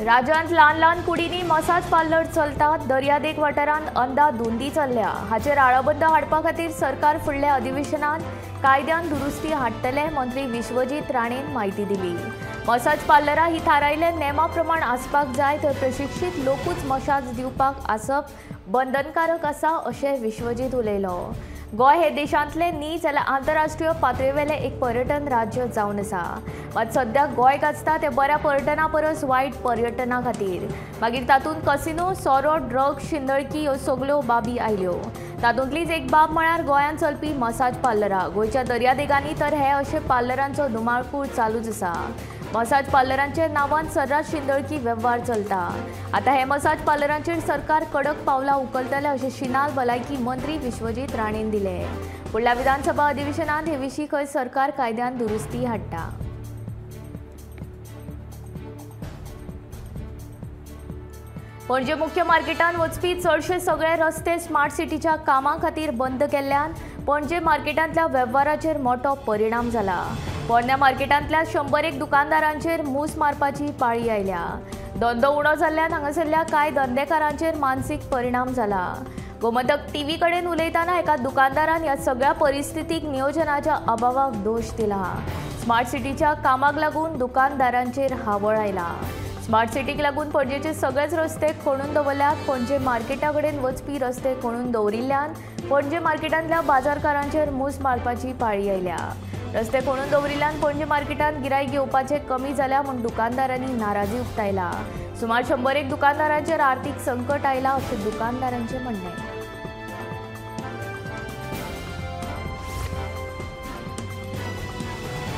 राज्यांत ल्हान ल्हान कुडींनी मसाज पार्लर चलतात. दर्यादेग वाठारांत अंदाधुंदी चल्ल्या. हाचेर आळाबंद हाडपा खातीर सरकार फुडल्या अधिवेशनांत कायद्यान दुरुस्ती हाडटले, मंत्री विश्वजीत राणेन म्हायती दिली. मसाज पार्लरां ही थारायिल्ल्या नेमा प्रमाण आसपाक जाय, तर प्रशिक्षीत लोकूच मसाज दिवपाक आसप बंधनकारक आसा अशें विश्वजीत उलयलो. गोंय हे देशांतलें न्ही जाल्यार आंतरराष्ट्रीय पातळेवेलें एक पर्यटन राज्य जावन आसा. मात सद्या गोंय गाजता तें बऱ्या पर्यटना परस वायट पर्यटना खातीर. मागीर तातूंत कसिनो, सोरो, ड्रग्स, शिंदळकी ह्यो सगल्यो बाबी आयल्यो. तातूंतलीच एक बाब म्हळ्यार गोंयांत चलपी मसाज पार्लरां. गोंयच्या दर्यादेगांनी तर हे अशे पार्लरांचो धुमाकूळ चालूच आसा. मसाज पार्लरांच्या नांवान सर्रास शिंदळकी वेव्हार चलता. आतां हे मसाज पार्लरांचेर सरकार कडक पावलां उखलतलें अशें शिनाल भलायकी मंत्री विश्वजीत राणेन दिलें. फुडल्या विधानसभा अधिवेशनांत हे विशीं खंय सरकार कायद्यान दुरुस्ती हाडटा. पणजे मुख्य मार्केटांत वचपी चडशे सगळे रस्ते स्मार्ट सिटीच्या कामा खातीर बंद केल्ल्यान पणजे मार्केटांतल्या वेव्हाराचेर मोठो परिणाम जाला. पोरण्या मार्केटांतल्या 101 दुकानदारांचेर मूस मारपाची पाळी आयल्या. धंदो उणो जाल्ल्यान हांगासरल्या कांय धंदेकारांचेर मानसीक परिणाम जाला. गोमंतक टीव्ही कडेन उलयतना एका दुकानदारान ह्या सगळ्या परिस्थितीक नियोजनाच्या अभावाक दोश दिला. स्मार्ट सिटीच्या कामाक लागून दुकानदारांचेर हावळ आयला. स्मार्ट सिटीक लागून पणजेचे सगळेच रस्ते खणून दवरल्यात. पणजे मार्केटा कडेन वचपी रस्ते खणून दवरिल्ल्यान पणजे मार्केटांतल्या बाजारकारांचेर मूस मारपाची पाळी आयल्या. रस्ते खणून दवरिल्ल्यान पणजे मार्केटांत गिरायक घेवपाचे कमी जाल्या म्हूण दुकानदारांनी नाराजी उक्तायला. सुमार 101 दुकानदारांचेर आर्थीक संकट आयला अशें दुकानदारांचें म्हणणें.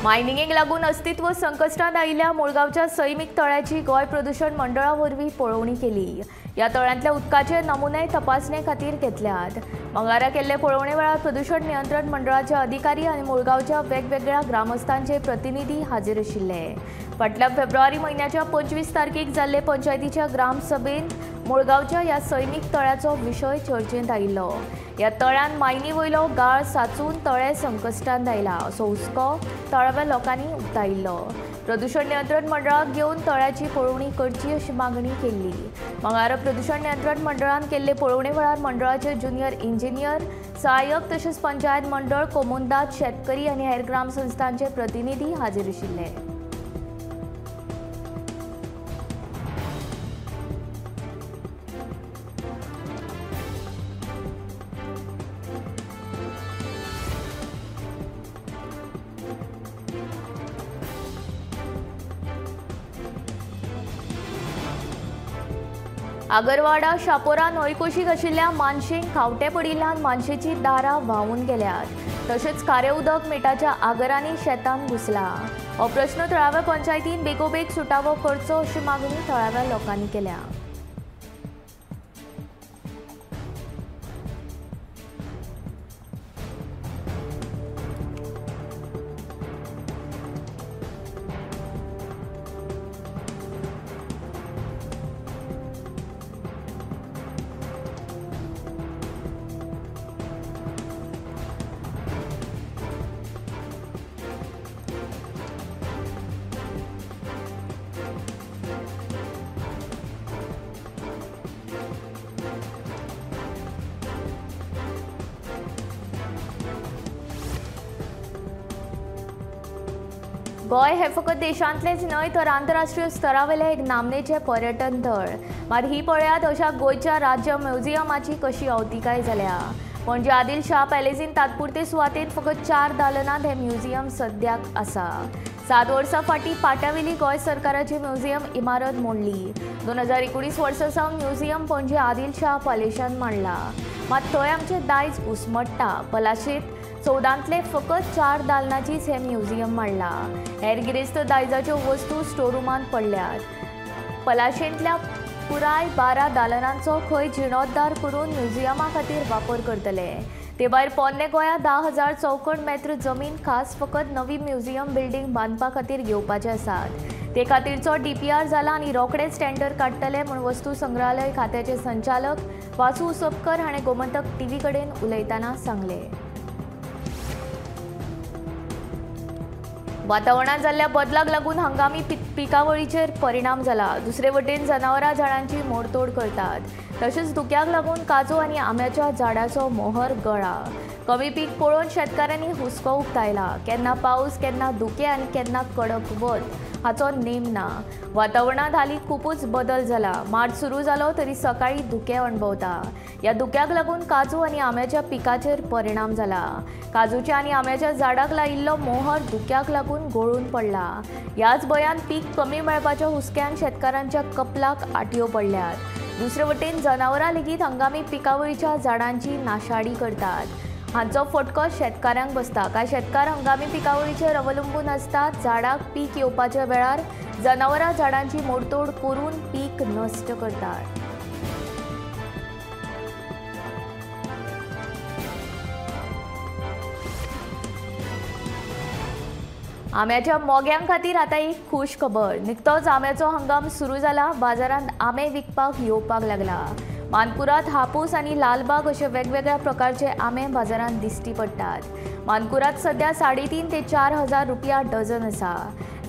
मायनिंगेक लागून अस्तित्व संकश्टांत आयिल्ल्या मुळगांवच्या सैमीक तळ्याची गोंय प्रदूशण मंडळा वरवीं पळोवणी केली. ह्या तळ्यांतल्या उदकाचे नमुने तपासणे खातीर घेतल्यात. मंगळारा केल्ले पळोवणे वेळार प्रदूशण नियंत्रण मंडळाचे अधिकारी आनी मुळगांवच्या वेगवेगळ्या ग्रामस्थांचे प्रतिनिधी हाजीर आशिल्ले. फाटल्या फेब्रुवारी म्हयन्याच्या 25 तारखेक जाल्ले पंचायतीच्या ग्रामसभेंत मुळगांवच्या ह्या सैमीक तळ्याचो विशय चर्चेंत आयिल्लो. ह्या तळ्यान मायनी वयलो गाळ साचून तळें संकश्टांत आयला असो हुस्को थळाव्या लोकांनी उक्तायिल्लो. प्रदूशण नियंत्रण मंडळाक घेवन तळ्याची पळोवणी करची अशी मागणी केल्ली. मंगळारा प्रदूशण नियंत्रण मंडळान केल्ले पळोवणे वेळार मंडळाचे ज्युनियर इंजिनियर, सहाय्यक तशेंच पंचायत मंडळ, कोमुंदाद, शेतकरी आनी हेर ग्रामसंस्थांचे प्रतिनिधी हाजीर आशिल्ले. आगरवाडा शापोरा न्हंयकुशीक आशिल्ल्या मानशेक खावटे पडिल्ल्यान मानशेची दारां व्हांवून गेल्यात. तशेंच खारें उदक मिठाच्या आगरांनी शेतांत घुसला. हो प्रश्न थळाव्या पंचायतीन बेगोबेग सुटावो करचो अशी मागणी थळाव्या लोकांनी केल्या. गोंय हे फकत देशांतलेच न्हय तर आंतरराष्ट्रीय स्तरावेलें एक नामनेचें पर्यटन थळ. मात ही पळयात अशा गोंयच्या राज्य म्युझियमाची कशी अवतिकाय जाल्या. पणजे आदिल शाह पॅलेसीन तात्पुरते सुवातेंत फकत 4 दालनांत हें म्युझियम सद्याक आसा. 7 वर्सां फाटीं पाट्यावेली गोंय सरकाराची म्युझियम इमारत मोडली. 2019 वर्सा सावन म्युझियम पणजे आदिल शाह पॅलेसान मांडला. मात थंय आमचें दायज घुसमट्टा. पलाशेंत 14तले फकत 4 दालनाचीच हें म्युझियम मांडला. हेर गिरेस्त दायजाच्यो वस्तू स्टोरुमांत पडल्यात. पलाशेंतल्या पुराय 12 दालनांचो खंय जिर्णोद्धार करून म्युझियमा खातीर वापर करतले. ते भायर पोरणे गोंया 10,000 चौखण मेत्र जमीन खास फकत नवी म्युझियम बिल्डींग बांदपा खातीर घेवपाचे आसात. ते खातीरचो DPR जाला आनी रोखडेच टेंडर काडटले म्हूण वस्तू संग्रहालय खात्याचे संचालक वासू उसपकर हाणें गोमंतक टीव्ही कडेन उलयतना सांगलें. वातावरणांत जाल्ल्या बदलाक लागून हंगामी पिकावळीचेर परिणाम जाला। दुसरे वटेन जनावरां झाडांची मोडतोड करतात। तशेंच धुक्याक लागून काजू आनी आंब्याच्या झाडाचो मोहर गळा। कमी पीक पळोवन शेतकारांनी हुस्को उक्तायला। केन्ना पावस, केन्ना धुकें आनी केन्ना कडक वत हाचो नेम ना। वातावरणांत हालीं खुबूच बदल जाला। मार्च सुरू जालो तरी सकाळीं धुकें अणभवता। ह्या धुक्याक लागून काजू आनी आंब्याच्या पिकाचेर परिणाम जाला। काजूच्या आनी आंब्याच्या झाडाक लायिल्लो मोहर धुक्याक लागून गळून पडला। ह्याच भंयान पीक कमी मेळपाच्या हुस्क्यान शेतकारांच्या कपलाक आटयो पडल्यात। दुसरे वटेन जनावरां लेगीत हंगामी पिकावळीच्या झाडांची नाशाडी करतात। हांचो फटको शेतकारांक बसता। कांय शेतकार हंगामी पिकावळीचेर अवलंबून आसतात। झाडाक पीक येवपाच्या वेळार जनावरां झाडांची मोडतोड करून पीक नश्ट करतात। आंब्याच्या मोग्यां खातीर आतां एक खूश खबर। निकतोच आंब्याचो हंगाम सुरू जाला। बाजारांत आंबे विकपाक येवपाक लागला। मानकुराद, हापूस आनी लालबाग अशे वेगवेगळ्या प्रकारचे आंबे बाजारांत दिश्टी पडटात। मानकुराद सध्या 3.5 ते 4 हजार रुपया डझन आसा,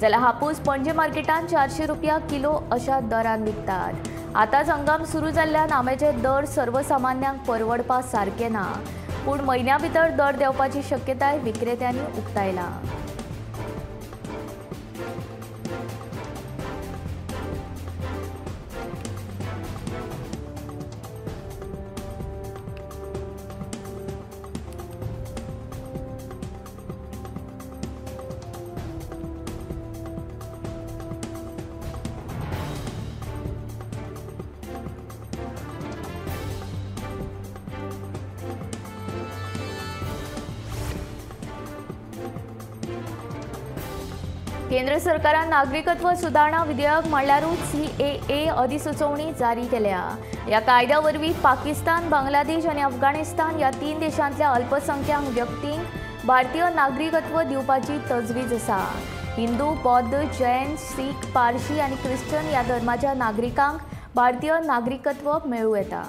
जाल्यार हापूस पणजे मार्केटांत 400 रुपया किलो अशा दरान विकतात। आतांच हंगाम सुरू जाल्ल्यान आंब्याचे दर सर्वसामान्यांक परवडपा सारके ना, पूण म्हयन्या भितर दर देंवपाची शक्यताय विक्रेत्यांनी उक्तायला। केंद्र सरकारान नागरिकत्व सुदारणा विधेयक म्हणल्यारूच CAA अधिसुचोवणी जारी केल्या। ह्या कायद्या वरवीं पाकिस्तान, बांगलादेश आनी अफगाणिस्तान ह्या 3 देशांतल्या अल्पसंख्याक व्यक्तींक भारतीय नागरिकत्व दिवपाची तजवीज आसा। हिंदू, बौद्ध, जैन, सीख, पारशी आनी ख्रिश्चन ह्या धर्माच्या नागरिकांक भारतीय नागरिकत्व मेळूं येता।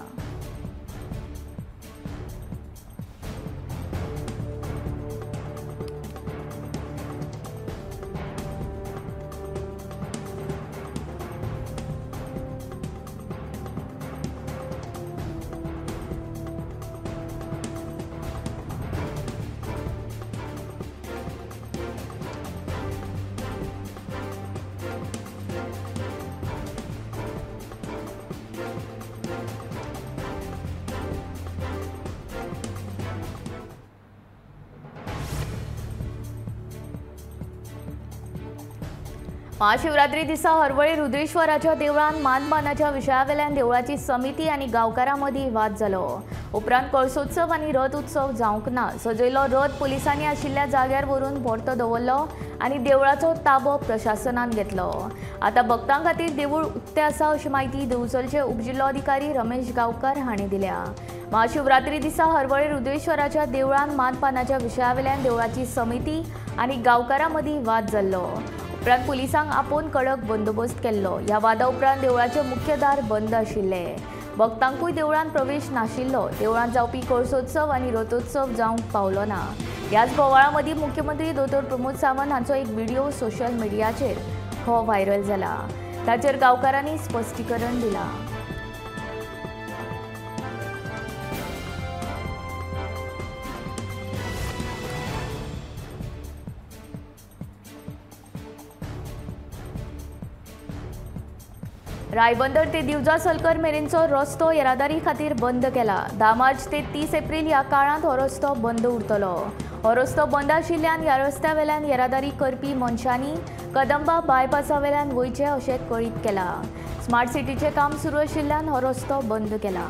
महाशिवरात्री दिसा हरवळी रुद्रेश्वराच्या देवळांत मानपानाच्या विशयावेल्यान देवळाची समिती आनी गांवकारां मदीं वाद जालो। उपरांत कळसोत्सव आनी रथ उत्सव जावंक ना। सजयलो रथ पुलिसांनी आशिल्ल्या जाग्यार व्हरून परतो दवरलो आनी देवळाचो ताबो प्रशासनान घेतलो। आतां भक्तां खातीर देवूळ उक्तें आसा अशी म्हायती दिवचलचे उपजिल्लोधिकारी रमेश गांवकार हांणी दिल्या। महाशिवरात्री दिसा हरवळी रुद्रेश्वराच्या देवळांत मानपानाच्या विशयावेल्यान देवळाची समिती आनी गांवकारां मदीं वाद जाल्लो। उपरांत पुलिसांक आपोवन कडक बंदोबस्त केल्लो। ह्या वादा उपरांत देवळाचे मुख्य दार बंद आशिल्ले। भक्तांकूय देवळांत प्रवेश नाशिल्लो। देवळांत जावपी कळसोत्सव आनी रथोत्सव जावंक पावलो ना। ह्याच बोवाळा मदीं मुख्यमंत्री दोतोर प्रमोद सावंत हांचो एक व्हिडिओ सोशल मिडियाचेर हो व्हायरल जाला। ताचेर गांवकारांनी स्पश्टीकरण दिलां। रायबंदर ते दिवजा सलकर मेरेनचो रस्तो येरादारी खातीर बंद केला। 10 मार्च ते 30 एप्रिल ह्या काळांत हो रस्तो बंद उरतलो। हो रस्तो बंद आशिल्ल्यान ह्या रस्त्या वेल्यान येरादारी करपी मनशांनी कदंबा बायपासा वेल्यान वयचें अशें कळीत केलां। स्मार्ट सिटीचें काम सुरू आशिल्ल्यान हो रस्तो बंद केला।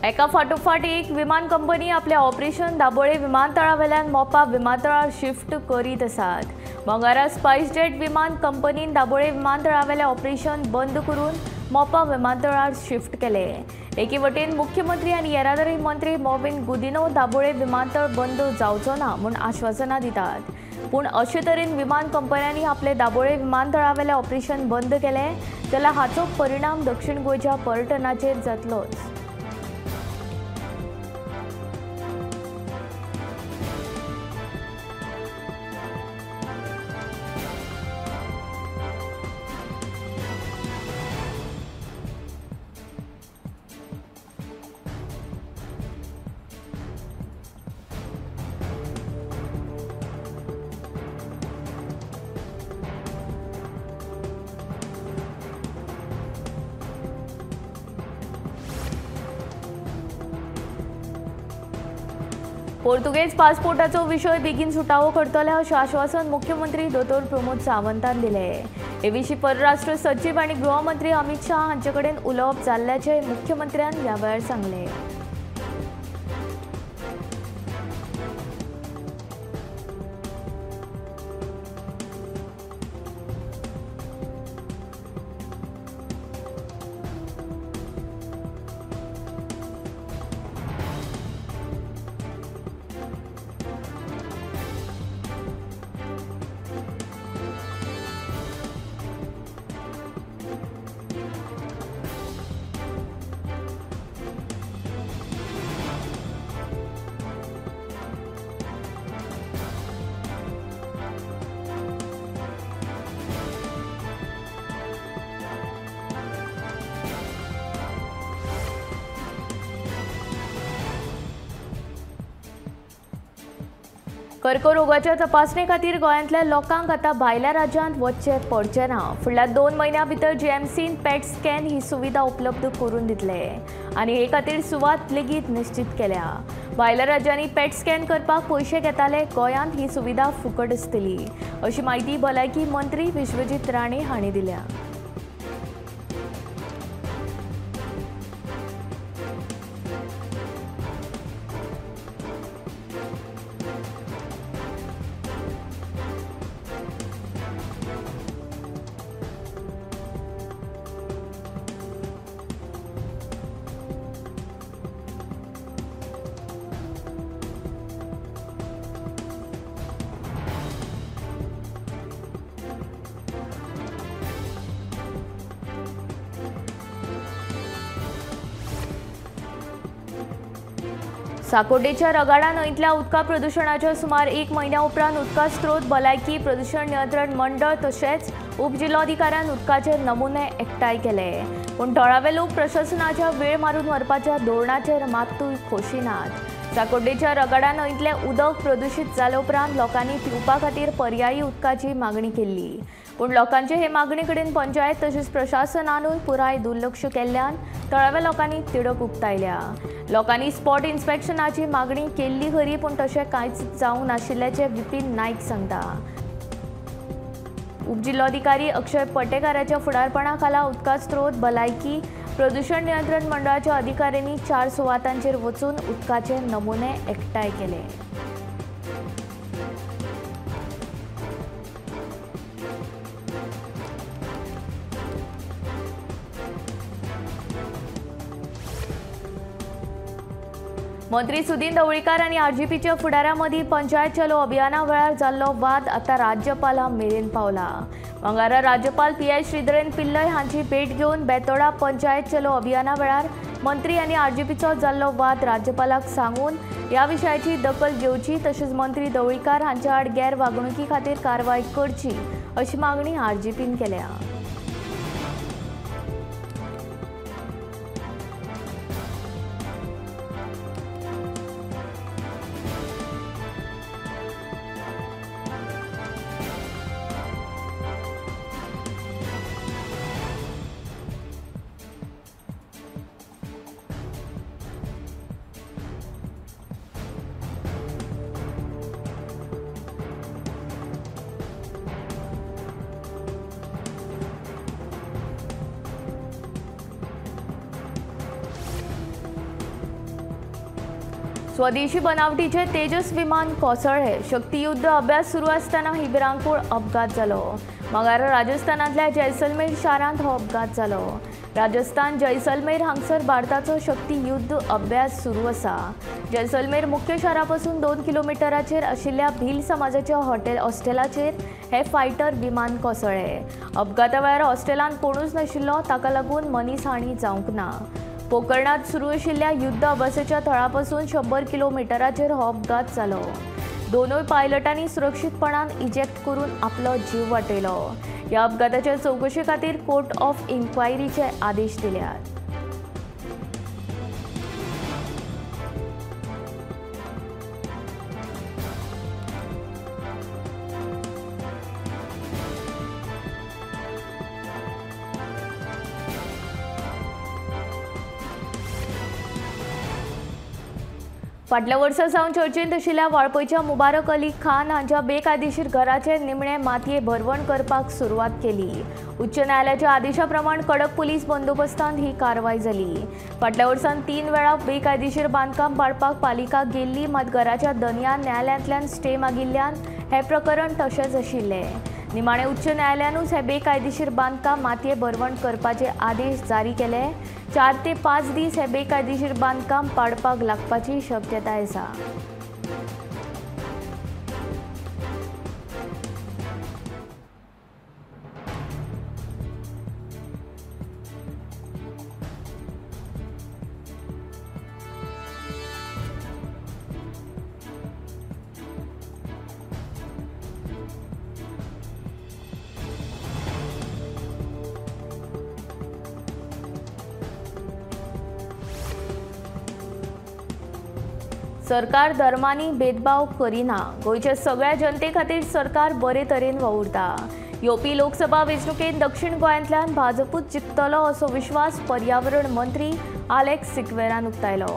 एका फाटोफाट एक विमान कंपनी आपले ऑपरेशन दाबोळे विमानतळावेल्यान मोपा विमानतळार शिफ्ट करीत आसात। मंगळारा स्पायसजेट विमान कंपनीन दाबोळे विमानतळावेले ऑपरेशन बंद करून मोपा विमानतळार शिफ्ट केले। एके वटेन मुख्यमंत्री आनी येरादारी मंत्री मॉविन गुदिन्हो दाबोळे विमानतळ बंद जावचो ना म्हूण आश्वासनां दितात, पूण अशे तरेन विमान कंपन्यांनी आपले दाबोळे विमानतळावेले ऑपरेशन बंद केले जाल्यार हाचो परिणाम दक्षिण गोंयच्या पर्यटनाचेर जातलोच। पोर्तुगेज पासपोर्टाचो विशय बेगीन सुटावो करतले अशें आश्वासन मुख्यमंत्री दोतोर प्रमोद सावंतान दिलें। हे विशीं परराष्ट्र सचीव आनी गृहमंत्री अमित शाह हांचे कडेन उलोवप जाल्ल्याचें मुख्यमंत्र्यान ह्या वेळार सांगलें। कर्करोगाच्या तपासणे खातीर गोंयांतल्या लोकांक आतां भायल्या राज्यांत वचचें पडचें ना। फुडल्या 2 म्हयन्यां भितर जीएमसीन पॅट स्कॅन ही सुविधा उपलब्ध करून दितले आनी हे खातीर सुवात लेगीत निश्चीत केल्या। भायल्या राज्यांनी पॅट स्कॅन करपाक पयशे घेताले, गोंयांत ही सुविधा फुकट आसतली अशी म्हायती भलायकी मंत्री विश्वजीत राणे हांणी दिल्या। साकोड्डेच्या रगाडा न्हंयतल्या उदका प्रदुशणाच्या सुमार 1 म्हयन्या उपरांत उदका स्रोत भलायकी प्रदुशण नियंत्रण मंडळ तशेंच उपजिल्लोधिकाऱ्यान उदकाचे नमुने एकठांय केले, पूण थळावे लोक प्रशासनाच्या वेळ मारून व्हरपाच्या धोरणाचेर मात्तूय खोशी नात। साकोड्डेच्या रगाडा न्हंयतलें उदक प्रदुशीत जाले उपरांत लोकांनी पिवपा खातीर पर्यायी उदकाची मागणी केल्ली, पूण लोकांचे हे मागणे कडेन पंचायत तशेंच प्रशासनानूय पुराय दुर्लक्ष केल्ल्यान थळाव्या लोकांनी तिडक उक्तायल्या। लोकांनी स्पॉट इन्स्पेक्शनाची मागणी केल्ली खरी, पूण तशें कांयच जावंक नाशिल्ल्याचें विपीन नायक सांगता। उपजिल्लोधिकारी अक्षय पटेकाराच्या फुडारपणा खाला उदका स्रोत भलायकी प्रदुशण नियंत्रण मंडळाच्या अधिकाऱ्यांनी 4 सुवातांचेर वचून उदकाचे नमुने एकठांय केले। मंत्री सुदिन ढवळीकार आनी आरजीपीच्या फुडाऱ्यां मदीं पंचायत चलो अभियाना वेळार जाल्लो वाद आतां राज्यपाला मेरेन पावला। मंगळारा राज्यपाल पी.आय. श्रीधरन पिल्लय हांची भेट घेवन बेतोडा पंचायत चलो अभियाना वेळार मंत्री आनी आरजीपीचो जाल्लो वाद राज्यपालाक सांगून ह्या विशयाची दखल घेवची तशेंच मंत्री ढवळीकार हांच्या आड गैरवागणुकी खातीर कारवाय करची अशी मागणी आरजीपीन केल्या। स्वदेशी बनावटीचे तेजस विमान कोसळ्ळें. शक्तीयुद्ध अभ्यास सुरू आसतना ही भिरांकूळ अपघात जालो. मंगळारा राजस्थानांतल्या जैसलमेर शारांत हो अपघात जालो. राजस्थान जैसलमेर हांगसर भारताचो शक्तीयुद्ध अभ्यास सुरू आसा. जैसलमेर मुख्य शारा पासून 2 किलोमिटराचेर आशिल्ल्या भील समाजाच्या हॉस्टेलाचेर हे फायटर विमान कोसळ्ळें. अपघाता वेळार हॉस्टेलांत कोणूच नाशिल्लो, ताका लागून मनीसहानी जावंक ना. पोकर्णांत सुरू आशिल्ल्या युद्ध अभ्यासाच्या थळा पासून 100 किलोमिटराचेर हो अपघात जालो. दोनूय पायलटांनी सुरक्षीतपणान इजेक्ट करून आपलो जीव वाटयलो. ह्या अपघाताच्या चवकशे खातीर कोर्ट ऑफ इन्क्वायरीचे आदेश दिल्यात. फाटल्या वर्सा सावन चर्चेंत आशिल्ल्या वाळपयच्या मुबारक अली खान हांच्या बेकायदेशीर घराचे निमणे मातये भरवण करपाक सुरवात केली. उच्च न्यायालयाच्या आदेशा प्रमाण कडक पुलीस बंदोबस्तांत ही कारवाय जाली. फाटल्या वर्सान 3 वेळा बेकायदेशीर बांदकाम पाडपाक पालिका गेल्ली, मात घराच्या दनयान न्यायालयांतल्यान स्टे मागिल्ल्यान हें प्रकरण तशेंच आशिल्लें. निमाणे उच्च न्यायालयानूच हें बेकायदेशीर बांदकाम मातये भरवण करपाचे आदेश जारी केले. 4 ते 5 दीस हे बेकायदेशीर बांदकाम पाडपाक लागपाची शक्यताय आसा. सरकार धर्मांनी भेदभाव करिना. गोंयच्या सगळ्या जनते खातीर सरकार बरे तरेन वावुरता. येवपी लोकसभा वेंचणुकेंत दक्षिण गोंयांतल्यान भाजपूच जिखतलो असो विश्वास पर्यावरण मंत्री आलेक्स सिक्वेरान उक्तायलो.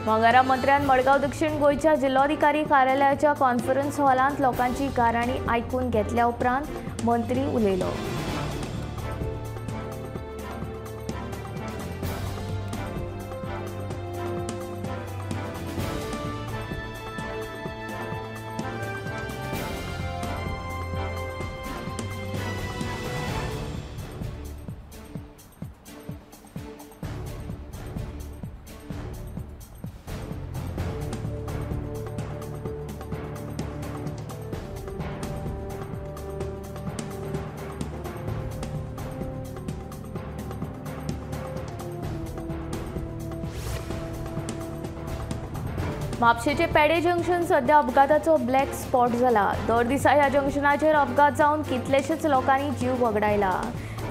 मंगळारा मंत्र्यान मडगांव दक्षिण गोंयच्या जिल्लोधिकारी कार्यालयाच्या कॉन्फरन्स हॉलांत लोकांची गाराणी आयकून घेतल्या उपरांत मंत्री उलयलो. म्हापशेचे पेडे जंक्शन सध्या अपघाताचो ब्लॅक स्पॉट जाला. दर दिसा ह्या जंक्शनाचेर अपघात जावन कितलेशेच लोकांनी जीव वगडायला,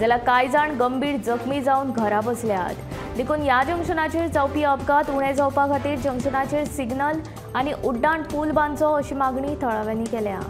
जाल्यार कांय जाण गंभीर जखमी जावन घरा बसल्यात. देखून ह्या जंक्शनाचेर जावपी अपघात उणे जावपा खातीर जंक्शनाचेर सिग्नल आनी उड्डाण पूल बांदचो अशी मागणी थळाव्यांनी केल्या.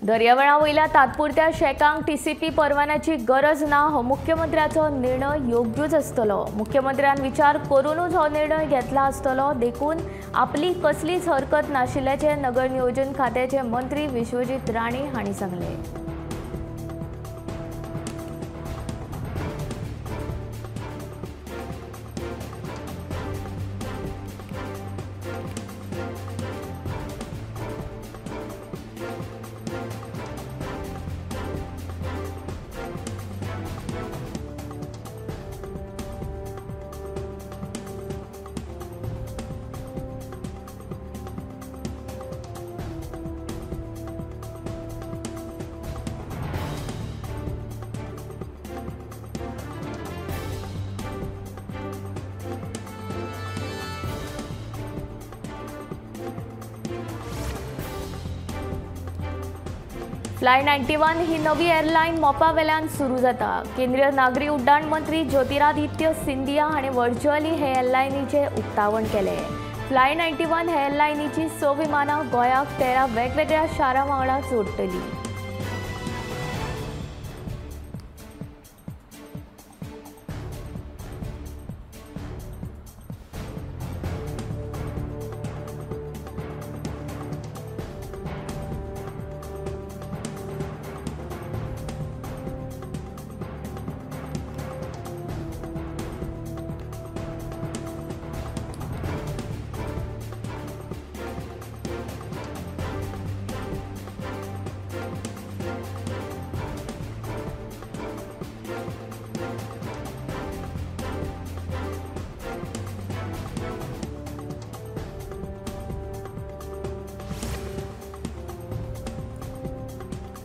दर्यावेळा वयल्या तात्पुरत्या शेकांक टीसीपी परवान्याची गरज ना हो मुख्यमंत्र्याचो निर्णय योग्यूच आसतलो. मुख्यमंत्र्यान विचार करूनूच हो निर्णय घेतला आसतलो, देखून आपली कसलीच हरकत नाशिल्ल्याचें नगर नियोजन खात्याचे मंत्री विश्वजीत राणे हांणी सांगलें. फ्लाय 91 ही नवी एअरलायन मोपा वेल्यान सुरू जाता। केंद्रीय नागरी उड्डाण मंत्री ज्योतिरादित्य सिंधिया हांणी व्हर्च्युअली हे एअरलायनीचें उक्तावण केलें। फ्लाय 91 हे एअरलायनीची 6 विमानां गोंयाक 13 वेगवेगळ्या शारां वांगडा जोडटली।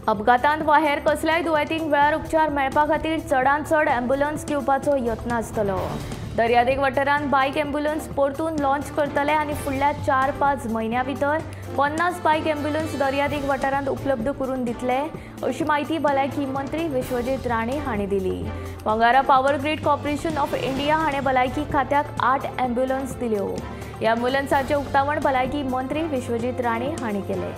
अपघातांत वा हेर कसल्याय दुयेंतींक वेळार उपचार मेळपा खातीर चडांत चड ॲम्ब्युलन्स घेवपाचो यत्न आसतलो। दर्यादेग वाठारांत बायक ॲम्ब्युलन्स परतून लॉन्च करतले आनी फुडल्या 4-5 म्हयन्यां भितर 50 बायक ॲम्ब्युलन्स दर्यादेग वाठारांत उपलब्ध करून दितले अशी म्हायती भलायकी मंत्री विश्वजीत राणे हांणी दिली। मंगळारा power grid corporation of India हाणें भलायकी खात्याक 8 ॲम्ब्युलन्स दिल्यो। ह्या ॲम्ब्युलन्साचें उक्तावण भलायकी मंत्री विश्वजीत राणे हांणी केलें।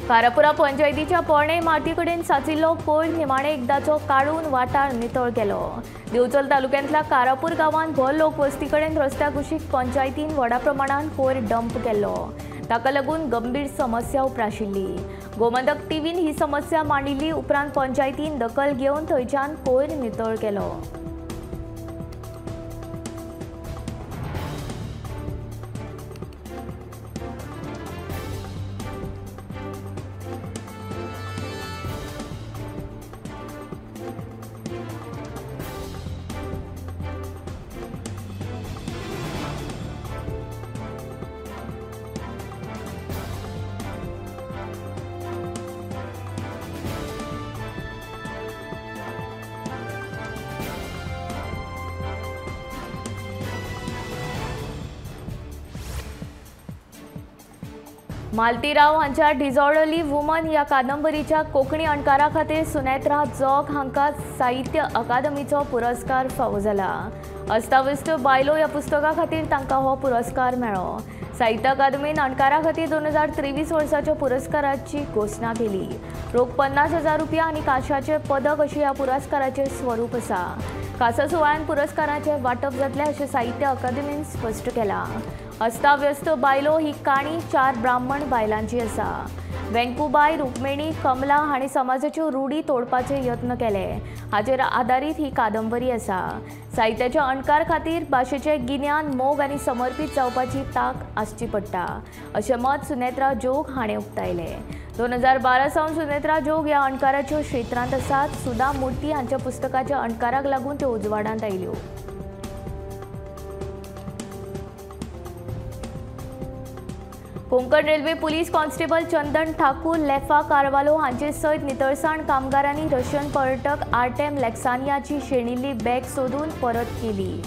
कारापुरा पंचायतीच्या पोरणे इमारती कडेन साचिल्लो कोयर निमाणे एकदाचो काडून वाठार नितळ केलो। दिवचल तालुक्यांतल्या कारापूर गांवांत भर लोकवस्ती कडेन रस्त्या कुशीक पंचायतीन व्हडा प्रमाणान कोयर डंप केल्लो। ताका लागून गंभीर समस्या उप्राशिल्ली। गोमंतक टीव्हीन ही समस्या मांडिल्ली उपरांत पंचायतीन दखल घेवन थंयच्यान कोयर नितळ केलो। मालती राव हांच्या डिसऑर्डरली वुमन ह्या कादंबरीच्या कोंकणी अणकारा खातीर सुनेत्रा जोग हांकां साहित्य अकादमीचो पुरस्कार फावो जाला। अस्ताव्यस्त बायलो ह्या पुस्तका खातीर तांकां हो पुरस्कार मेळ्ळो। साहित्य अकादमीन अणकारा खातीर 2023 वर्साच्या पुरस्काराची घोशणा केली। रोख 50,000 रुपया आनी कांशाचें पदक अशें ह्या पुरस्काराचें स्वरूप आसा। खासा सुवाळ्यान पुरस्काराचें वांटप जातलें अशें साहित्य अकादमीन स्पश्ट केलां। अस्ताव्यस्त बायलो ही काणी 4 ब्राह्मण बायलांची आसा। वेंकूबाय, रुक्मिणी, कमला हांणी समाजाच्यो रूढी तोडपाचे यत्न केले हाचेर आदारीत ही कादंबरी आसा। साहित्याच्या अणकार खातीर भाशेचें गिन्यान, मोग आनी समर्पीत जावपाची तांक आसची पडटा अशें मत सुनेत्रा जोग हाणें उक्तायलें। 2012 सावन सुनेत्रा जोग ह्या अणकाराच्यो क्षेत्रांत आसात। सुधा मूर्ती हांच्या पुस्तकाच्या अणकाराक लागून त्यो उजवाडांत आयल्यो। Konkan railway police constable Chandan Thakur, Lefa Carvalho हांचे सयत नितळसाण कामगारांनी रशियन पर्यटक आर्टेम लेक्सानियाची शेणिल्ली बॅग सोदून परत केली।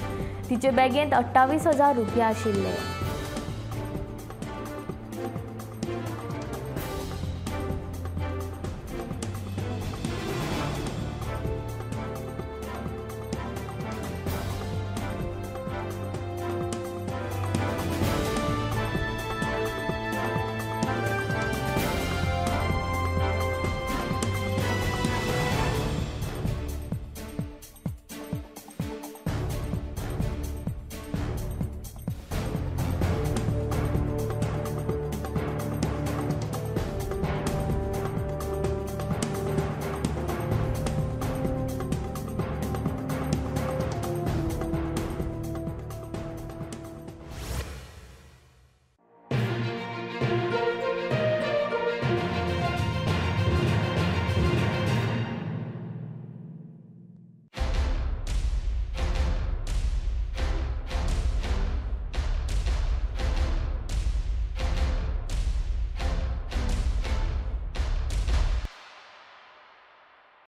तिचे बॅगेंत 28,000 रुपया आशिल्ले।